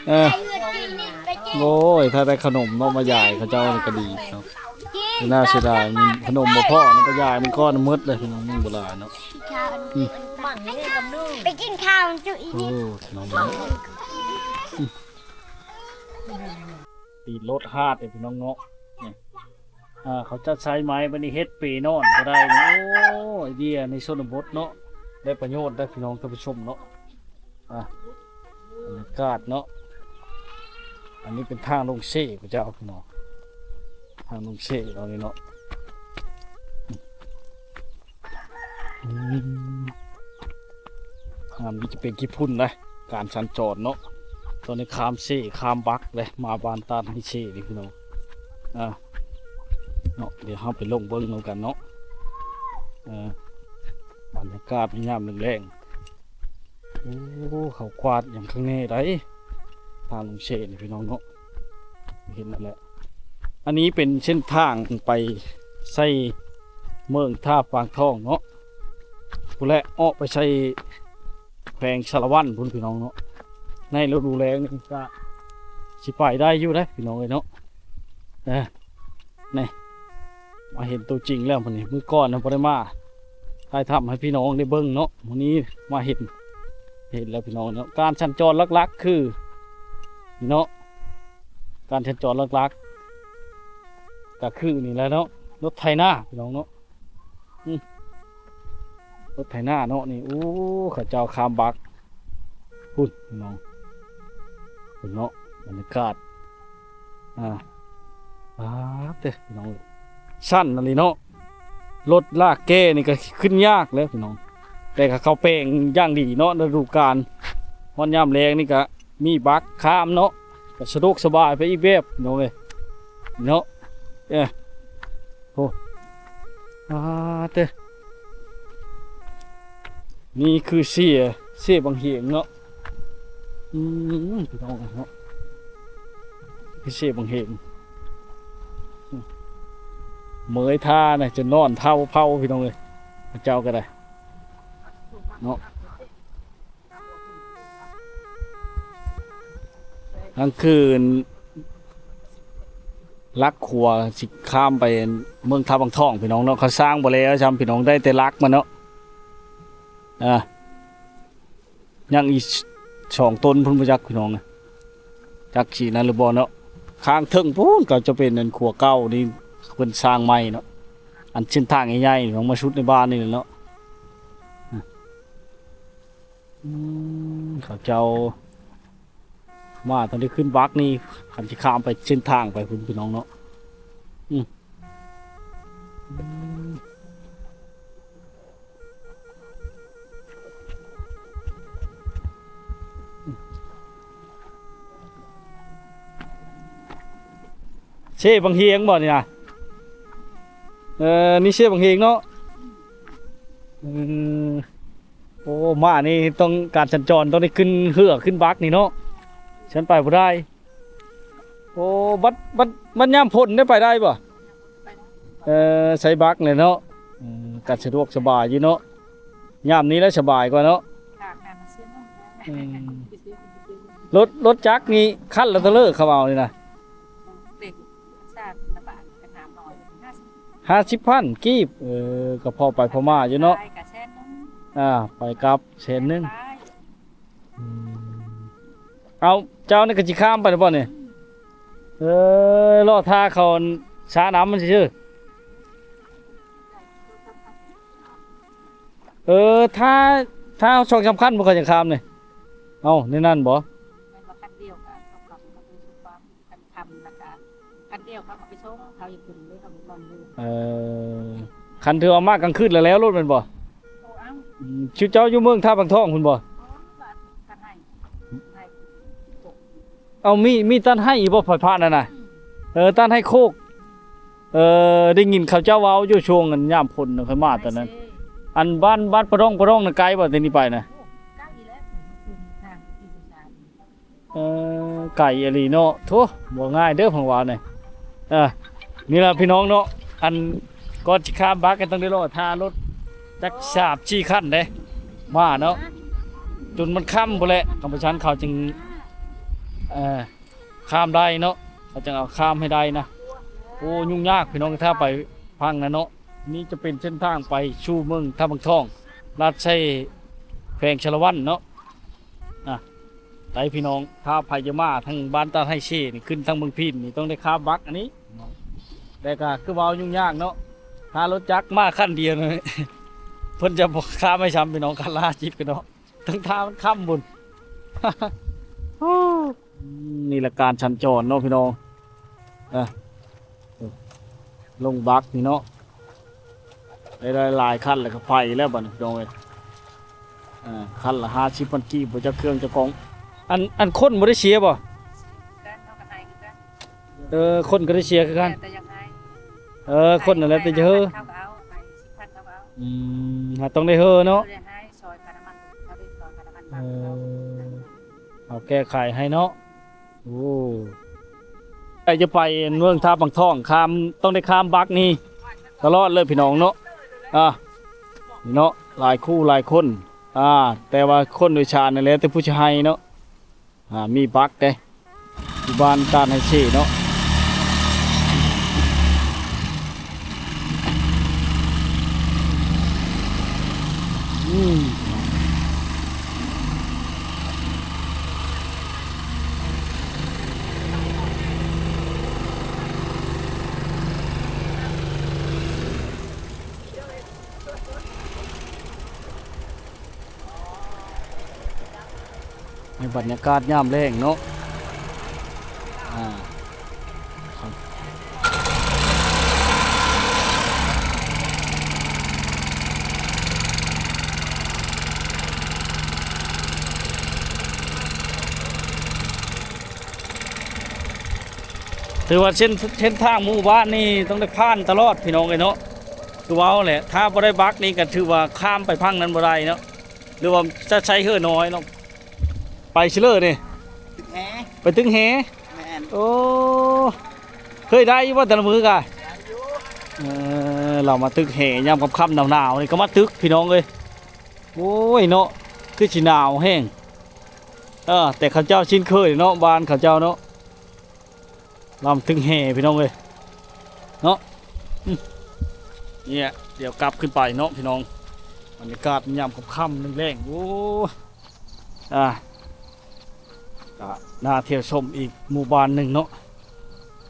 ເອີ ໂອ້ຍ ຖ້າໄດ້ຂະໜົມເນາະ ມາຢາຍເຂົາເຈົ້ານີ້ກໍດີເນາະ. ໜ້າເສຍດາຍ ຂະໜົມບໍ່ພໍເນາະ ໄປຢາຍມັນກ່ອນໝົດເລີຍພີ່ນ້ອງ ຍັງບໍ່ຫຼາຍເນາະ. ອືມ ໄປກິນເຂົ້າຈຸອີກ. ໂອ້ ພີ່ນ້ອງເນາະ ອືມ ຕີນລົດຫາດເດ້ພີ່ນ້ອງເນາະ. ນີ້ ອ່າ ເຂົາຈະໃຊ້ໄມ້ບາດນີ້ເຮັດເປນອນກໍໄດ້. ໂອ້ ໄອເດຍໃນຊົນນະບົດເນາະ ໄດ້ປະໂຫຍດໄດ໋ພີ່ນ້ອງທ່ານຜູ້ຊົມເນາະ. ອ່າ ບັນຍາກາດເນາະ ອັນນີ້ເປັນທາງລົງເຊພະເຈົ້າພີ່ນ້ອງ ທາງລົງເຊເຮົານີ້ເນາະ. ອືມ ງາມ ນີ້ຈະເປັນຂີ້ຝຸ່ນນະ ການສັນຈອນເນາະ. ຕອນນີ້ຂ້າມເຊ ຂ້າມບັກເດ້ ມາບ້ານຕາດໄຮເຊນີ້ພີ່ນ້ອງ. ອ່າ ເນາະ ດຽວເຮົາໄປລົງເບິ່ງນຳກັນເນາະ. ເອີ ບັນຍາກາດຍາມແລງໆ. ໂອ້ ເຂົາກວາດຫຍັງຂ້າງໃນໃດ໋ ທາງລົງເຊນີ້ພີ່ນ້ອງເນາະ ເຫັນນັ້ນແຫຼະ. ອັນນີ້ເປັນເສັ້ນທາງໄປໃສ່ເມືອງທ່າປາງທອງເນາະ ພຸ້ນແຫຼະ ອອກໄປໃສ່ແຂວງສາລະວັນພຸ້ນ ພີ່ນ້ອງເນາະ. ໃນລະດູແລ້ງນີ້ກະຊິໄປໄດ້ຢູ່ເດ້ພີ່ນ້ອງເອີຍເນາະ. ເອີ ນີ້ ມາເຫັນຕົວຈິງແລ້ວມື້ນີ້ ມື້ກ່ອນນະບໍ່ໄດ້ມາຖ່າຍທຳໃຫ້ພີ່ນ້ອງໄດ້ເບິ່ງເນາະ. ມື້ນີ້ມາເຫັນ ເຫັນແລ້ວພີ່ນ້ອງເນາະ. ການສັນຈອນຫຼັກໆຄືນີ້ເນາະ ການສັນຈອນຫຼັກໆກະຄືນີ້ແຫຼະເນາະ ລົດໄຖນາພີ່ນ້ອງເນາະ. ອືມ ລົດໄຖນາເນາະນີ້. ໂອ້ ເຂົາເຈົ້າຂ້າມບັກພຸ້ນພີ່ນ້ອງ ເບິ່ງເນາະ ບັນຍາກາດ. ອ່າ ປາດເດີພີ່ນ້ອງເອີຍ ຊັນອີ່ຫຼີເນາະ. ລົດລາກແກ່ນີ້ກະຂຶ້ນຍາກແລ້ວພີ່ນ້ອງ ແຕ່ກະເຂົາແປງຢ່າງດີເນາະ. ລະດູການຮອດຍາມແລ້ງນີ້ກະມີບັກຂ້າມເນາະ ກະສະດວກສະບາຍໄປອີກແບບພີ່ນ້ອງເອີຍເນາະ. ເອີ ໂອ້ ອາເຕີ ນີ້ຄືເຊ ເຊບັງຫຽງເນາະ. ອືມ ພີ່ນ້ອງເນາະ ຄືເຊບັງຫຽງ ເໝີຍທ່ານະ ຈົນນອນເທົາເພົາພີ່ນ້ອງເອີຍ ເຂົາເຈົ້າກະໄດ້ເນາະ. ກາງຄືນລັກຂົວຊິຂ້າມໄປເມືອງທ່າວັງທອງພີ່ນ້ອງເນາະ ເຂົາສ້າງບໍ່ແລ້ວຊ້ຳພີ່ນ້ອງ ໄດ້ແຕ່ລັກມັນເນາະ. ອ່າ ຍັງອີກສອງຕົນພຸ້ນ ບໍ່ຈັກພີ່ນ້ອງນະ ຈັກຊິນັ້ນຫຼືບໍ່ເນາະ. ຂ້າງເທິງພຸ້ນກະຈະເປັນອັນຂົວເກົ່ານີ້ ເພິ່ນສ້າງໃໝ່ເນາະ ອັນເສັ້ນທາງໃຫຍ່ໆ ລອງມາສຸດໃນບ້ານນີ້ແຫຼະເນາະ. ອືມ ເຂົາເຈົ້າມາຕອນທີ່ຂຶ້ນບັກນີ້ ຄັນຊິຂ້າມໄປເສັ້ນທາງໄປພຸ້ນພີ່ນ້ອງເນາະ. ອືມ ເຊບັງຫຽງບໍ່ນີ້ນະ? ເອີ ນີ້ເຊບັງຫຽງເນາະ. ອືມ ໂອ້ ມານີ້ຕ້ອງການສັນຈອນ ຕ້ອງໄດ້ຂຶ້ນເຮືອຂຶ້ນບັກນີ້ເນາະ ຊັ້ນໄປບໍ່ໄດ້. ໂອ້ ບັດ ບັດ ບັດຍາມຝົນໄດ້ໄປໄດ້ບໍ່? ເອີ ໃສ່ບັກແຫຼະເນາະ. ອືມ ກະສະດວກສະບາຍຢູ່ເນາະ ຍາມນີ້ແຫຼະສະບາຍກວ່າເນາະ. ອືມ ລົດ ລົດຈັກນີ້ຄັນລະເທົ່າໃດເຂົາເອົານີ້ນະ? ຫ້າສິບພັນກີບ. ເອີ ກະພໍໄປພໍມາຢູ່ເນາະ. ອ່າ ໄປກັບແສນໜຶ່ງ. ອືມ ເອົາ ເຈົ້ານີ້ກະຊິຂ້າມໄປແລ້ວບໍ່ນີ້? ເອີ ລໍຖ້າເຂົາສານ້ຳມັນຊື່ໆ. ເອີ ຖ້າ ຖ້າສອງສາມຄັນບໍ່ ເຂົາຈັ່ງຂ້າມນີ້. ເອົ້າ ແນວນັ້ນບໍ່? ແມ່ນວ່າຄັນດຽວກະສອງສາມຄັນ ຄັນຄ່ຳແລ້ວກະຄັນດຽວເຂົາກະໄປສົ່ງ ເຂົາຢູ່ຂຶ້ນເລີຍ ເຂົາຢູ່ກ່ອນເລີຍ. ເອີ ຄັນຖືວ່າມາກາງຄືນແລ້ວ ແລ້ວລົດແມ່ນບໍ່? ໂອ້ ເອົ້າ ອືມ ຊຸເຈົ້າຢູ່ເມືອງທ່າວັງທອງພຸ້ນບໍ່? ເອົ້າ ມີ ມີຕັດໄຮ່ອີກບໍ່ ໄຟຟ້ານັ້ນນະ? ອືມ ເອີ ຕັດໄຮ່ໂຄກ. ເອີ ໄດ້ຍິນເຂົາເຈົ້າເວົ້າຢູ່ຊ່ວງອັນຍາມຝົນນະ ຂ້ອຍມາຕອນນັ້ນ. ອັນບ້ານ ບ້ານປະດອງ ປະດອງນະ ໄກບໍ່ແຕ່ນີ້ໄປນະ? ໂອ້ ໄກແລ້ວ ທາງທີ່ສາມ. ເອີ ໄກອີ່ຫຼີເນາະ. ໂທ້ ບໍ່ງ່າຍເດີ ເພິ່ນວ່ານີ້. ເອີ ນີ້ລະພີ່ນ້ອງເນາະ ອັນກ່ອນຊິຂ້າມບັກກະຕ້ອງໄດ້ລໍຖ້າລົດຈັກສາມສີ່ຄັນເດ້ ມາເນາະ ຈົນມັນຄ່ຳພຸ້ນແຫຼະ ກຳມະຊັນເຂົາຈຶ່ງ ເອີ ຂ້າມໄດ້ເນາະ ເຂົາຈຶ່ງເອົາຂ້າມໃຫ້ໄດ້ນະ. ໂອ້ ຫຍຸ້ງຍາກພີ່ນ້ອງ ຖ້າໄປຝັ່ງນັ້ນເນາະ. ນີ້ຈະເປັນເສັ້ນທາງໄປສູ່ເມືອງທ່າວັງທອງ ລັດໄຊ ແຂວງສາລະວັນເນາະ. ອ່ະ ໄດ້ພີ່ນ້ອງ ຖ້າໃຜຈະມາທາງບ້ານຕາດໄຮ່ເຊນີ້ ຂຶ້ນທາງເມືອງພີນນີ້ ຕ້ອງໄດ້ຂ້າມບັກອັນນີ້ ແຕ່ກະຄືເວົ້າຫຍຸ້ງຍາກເນາະ ຖ້າລົດຈັກມາຄັນດຽວນີ້ ເພິ່ນຈະບໍ່ຂ້າມໃຫ້ຊ້ຳພີ່ນ້ອງ ຄັນລະຫ້າສິບພີ່ນ້ອງ ທັງທາງມັນຄ່ຳພຸ້ນ. ນີ້ລະການສັນຈອນເນາະພີ່ນ້ອງ. ເອີ ລົງບັກນີ້ເນາະ ໄດ້ຫຼາຍໆຄັນແລ້ວກະໄປແລ້ວບັດນີ້ພີ່ນ້ອງເອີຍ. ເອີ ຄັນລະຫ້າສິບພັນກີບ ບໍ່ຈັກເຄື່ອງຈັກຂອງ. ອັນ ອັນຄົນບໍ່ໄດ້ເສຍບໍ່? ເອີ ຄົນກະໄດ້ເສຍຄືກັນ. ເອີ ຄົນນັ້ນແຫຼະແຕ່ຈະເຮີ. ອືມ ເຮົາຕ້ອງໄດ້ເຮີເນາະ. ເອີ ເຮົາແກ້ໄຂໃຫ້ເນາະ. ໂອ້ ໄປ ຈະໄປເມືອງທ່າປາງທອງ ຂ້າມ ຕ້ອງໄດ້ຂ້າມບັກນີ້ຕະຫຼອດເລີຍພີ່ນ້ອງເນາະ. ອ່າ ເນາະ ຫຼາຍຄູ່ຫຼາຍຄົນ ອ່າ ແຕ່ວ່າຄົນໂດຍສານນັ້ນແຫຼະ ແຕ່ຜູ້ຊິໃຫ້ເນາະ. ອ່າ ມີບັກເດ້ ຢູ່ບ້ານຕາດໄຮເຊເນາະ. ອືມ ໃນບັນຍາກາດຍາມແລງເນາະ ອ່າ ຖືວ່າເສັ້ນ ເສັ້ນທາງໝູ່ບ້ານນີ້ຕ້ອງໄດ້ຜ່ານຕະຫຼອດພີ່ນ້ອງເອີຍເນາະ. ຄືເວົ້າແຫຼະ ຖ້າບໍ່ໄດ້ບັກນີ້ກໍຖືວ່າຂ້າມໄປຝັ່ງນັ້ນບໍ່ໄດ້ເນາະ ຫຼືວ່າຈະໃຊ້ເຮືອນ້ອຍເນາະ ໄປຊິເລີນີ້ ຕຶກແຫ ໄປຕຶກແຫ. ແມ່ນ ໂອ້ ເຄີຍໄດ້ຢູ່ບໍ່ແຕ່ລະມື້ກະ? ໄດ້ຢູ່ ເອີ ລາວມາຕຶກແຫຍາມຄ່ຳໆ ໜາວໆ ນີ້ກໍມາຕຶກພີ່ນ້ອງເອີຍ. ໂອ້ຍເນາະ ຄືຊິໜາວແຮງ ເອີ ແຕ່ເຂົາເຈົ້າຊິນເຄີຍເນາະ ບ້ານເຂົາເຈົ້າເນາະ. ລຳຕຶກແຫ່ພີ່ນ້ອງເອີຍເນາະ. ອືມ ນີ້ແຫຼະ ດຽວກັບຂຶ້ນໄປເນາະພີ່ນ້ອງ ບັນຍາກາດຍາມຄ່ຳໆ ແລງໆ ໂອ້ ອ່າ ກະໜ້າທ່ຽວຊົມອີກໝູ່ບ້ານໜຶ່ງເນາະ.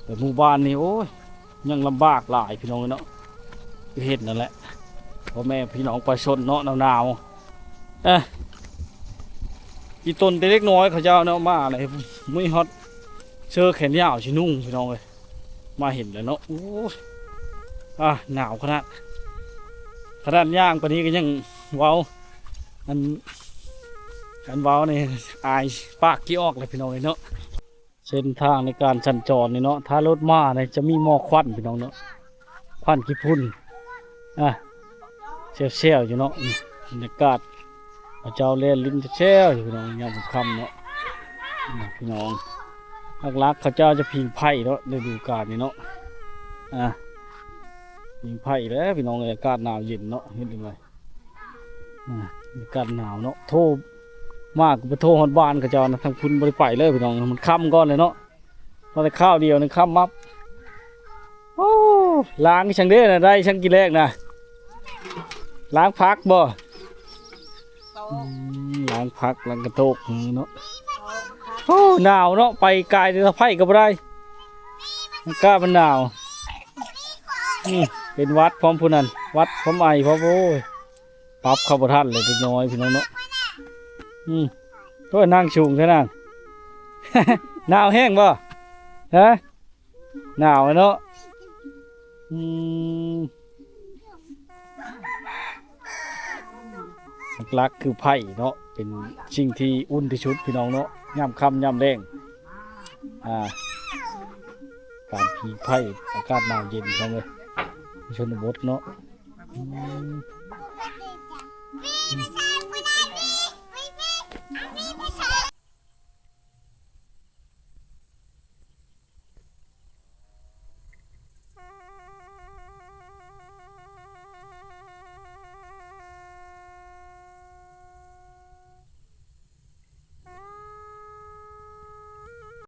ແຕ່ໝູ່ບ້ານນີ້ ໂອ້ຍ ຍັງລຳບາກຫຼາຍພີ່ນ້ອງເອີຍເນາະ ຄືເຫັນນັ້ນແຫຼະ ພໍ່ແມ່ພີ່ນ້ອງປະຊາຊົນເນາະ ໜາວໆ. ເອີ ອີຕົນແຕ່ເດັກນ້ອຍເຂົາເຈົ້າເນາະ ມາເລີຍ ມີຮອດເສື້ອແຂນຍາວຊິນຸ່ງພີ່ນ້ອງເອີຍ ມາເຫັນແລ້ວເນາະ. ໂອ້ຍ ອ່າ ໜາວຂະໜາດ ຂະໜາດຍ່າງປານນີ້ກໍຍັງເວົ້າ ອັນ ອັນເວົ້ານີ້ອາຍປາກຂີ້ອອກແລ້ວພີ່ນ້ອງເອີຍເນາະ. ເສັ້ນທາງໃນການສັນຈອນນີ້ເນາະ ຖ້າລົດມານີ້ຈະມີໝອກຄວັນພີ່ນ້ອງເນາະ ຄວັນຂີ້ຝຸ່ນ ອ່າ ແຊວໆ ຢູ່ເນາະ. ນີ້ບັນຍາກາດ ເຂົາເຈົ້າແລ່ນຫຼິ້ນແຊວຢູ່ພີ່ນ້ອງ ຍາມຄ່ຳໆ ເນາະ ນີ້ພີ່ນ້ອງ. ຫຼັກໆ ເຂົາເຈົ້າຈະຜິງໄຟເນາະ ລະດູການນີ້ເນາະ ອ່າ ຜິງໄຟແຫຼະພີ່ນ້ອງເອີຍ ອາກາດໜາວເຢັນເນາະ ເຮັດຈັ່ງໃດ. ອ່າ ອາກາດໜາວເນາະ ໂທມາກໍໄປໂທຮອດບ້ານເຂົາເຈົ້ານະ ທາງພຸ້ນບໍ່ໄດ້ໄປເລີຍພີ່ນ້ອງ ມັນຄ່ຳກ່ອນແລ້ວເນາະ ພໍແຕ່ຄາວດຽວນີ້ຄ່ຳມັບ. ໂອ້ ລ້າງອີ່ຫຍັງເດ້ນະ ໄດ້ຫຍັງກິນແລງນະ ລ້າງຜັກບໍ່? ອືມ ລ້າງຜັກ ລ້າງກະໂຕກເນາະ. ໂອ້ ໜາວເນາະ ໄປກາຍແຕ່ສະໄພ້ກໍບໍ່ໄດ້ ອາກາດມັນໜາວ. ອືມ ເປັນຫວັດພ້ອມຜູ້ນັ້ນ ຫວັດພ້ອມໄອພ້ອມ ໂອ້ຍ ປັບເຂົ້າບໍ່ທັນເລີຍເດັກນ້ອຍພີ່ນ້ອງເນາະ. ອືມ ໂອ້ຍ ນັ່ງສູງແທ້ນາງ ໜາວແຮງບໍ່? ຮະ ໜາວເນາະ. ອືມ ຫຼັກໆ ຄືໄຟເນາະ ເປັນສິ່ງທີ່ອຸ່ນທີ່ສຸດພີ່ນ້ອງເນາະ ຍາມຄ່ຳຍາມແລງ ອ່າ ການຜິງໄຟ ອາກາດໜາວເຢັນພີ່ນ້ອງເອີຍ ຊົນນະບົດເນາະ. ອືມ